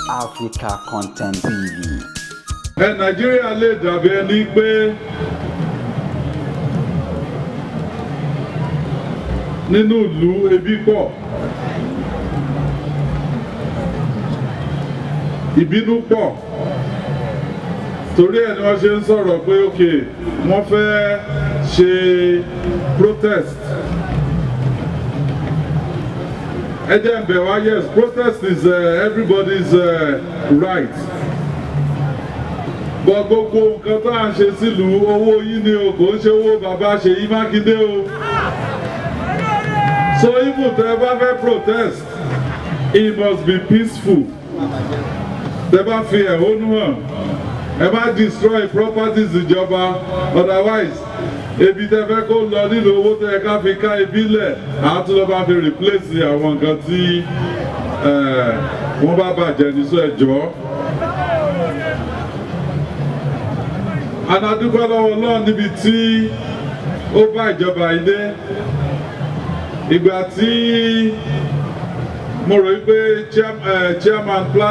Africa Content TV. Ẹ Nàìjíríà lè dàbí ẹni pé nínú ìlú ebi pọ̀, ìbínú pọ̀, torí ẹ̀ ni wọ́n ṣe ń sọ̀rọ̀ pé, ok, wọ́n fẹ́ ṣe protest. Ẹ jẹ́ n bẹ̀ wá. Yes, protest is everybody's right, but gbogbo nǹkan tá à ń ṣe sílùú, owó yín ni o, kò ń ṣe owó bàbá Ṣèyí Mákindé o. So even tẹ́ ẹ bá fẹ́ protest, it must be peaceful. Tẹ́ bá fi ẹ̀hónú hàn, ẹ má destroy properties ìjọba, otherwise ebi tẹ́ fẹ́ kó lọ nínú owó tẹ́ ká fi ká ebi lẹ̀, àá tún lọ bá fi replace àwọn nǹkan tí wọ́n bá bàjẹ́ ní. Sọ ẹ̀jọ́ anadúpẹ́ lọ́wọ́ Ọlọ́run níbi tí ó bá ìjọba ilé. Ìgbà tí mo rò wípé chairman plan.